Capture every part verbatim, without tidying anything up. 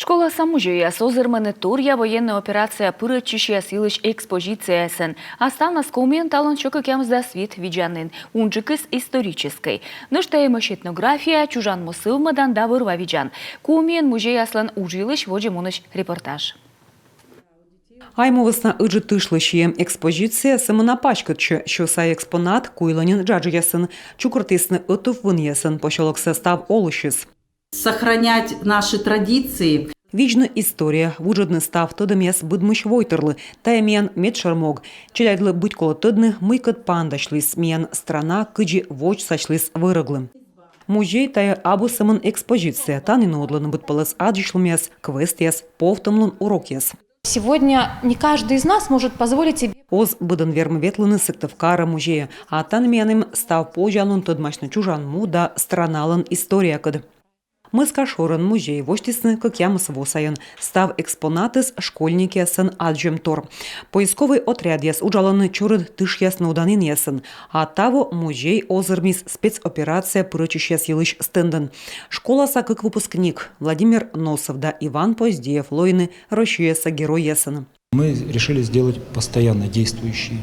Школаса музейяс озырмӧны торъя военнӧй операцияӧ пырӧдчысьяс йылысь экспозицияясӧн. А ставнас Комиын талун сё кӧкъямысдас вит видзанін. Унджыкыс историческӧй. Нӧшта эмӧсь этнография, чужан му сӧвмӧдан да вӧр-ва видзан. Комиын музейяслӧн удж йылысь водзӧ мунысь репортаж. Айму вӧсна Ыджыд тышлы сиӧм экспозиция сӧмын на паськыдсьӧ. Сё сайӧ экспонат куйлӧнин джаджъясын. Чукӧртісны ӧтуввынъясӧн посёлокса став олысьыс. Сохранять наши традиции. Видзны история, вуджӧдны став тӧдӧмъяс быдмысь войтырлы. Тайӧ миян медшӧр мог. Челядьлы быть колӧ тӧдны, мыйкӧд паныдасьліс миян страна, кыдзи водзсасьліс вӧрӧглы. Музей — тайӧ абу сӧмын экспозиция, тані нуӧдлӧны быдпӧлӧс аддзысьлунъяс, квестъяс, повтӧмлун урокъяс. Сегодня не каждый из нас может позволить себе... Оз быдӧн вермы ветлыны Сыктывкарӧ музейӧ, а тані миян эм став позянлун тӧдмасьны чужан му да страналӧн историякӧд. Мӧскашорын музей восьтісны кӧкъямыс во сайын. Став экспонатыс — школьникъясӧн аддзӧм тор. Поисковӧй отрядъяс уджалӧны чорыд тышъяс нуӧдан инъясӧн. А таво музей озырмис спецоперацияӧ пырӧдчысьяс йылысь стендӧн. Школаса кык выпускник Владимир Носов да Иван Поздеев лоины Россияса геройясӧн. Мы решили сделать постоянно действующий.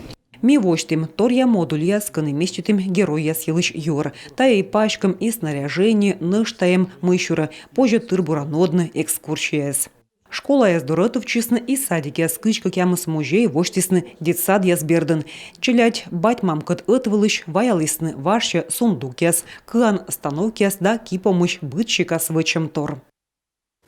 Ми восьтім торъя модульяс, кӧні меститім геройяс йылысь юӧр. Тайӧ и паськӧм, и снаряжение, нӧшта эм мыйсюрӧ, позьӧ тыр-бура нуӧдны, экскурсияяс. Школаяс дорӧ ӧтувтчисны и садикъяс. Кызь кӧкъямыс музей восьтісны детсадъяс бердын. Челядь бать-мамкӧд ӧтвылысь ваялісны важся сундукъяс, кыан становкъяс да ки помысь быд сикас вӧчӧм тор.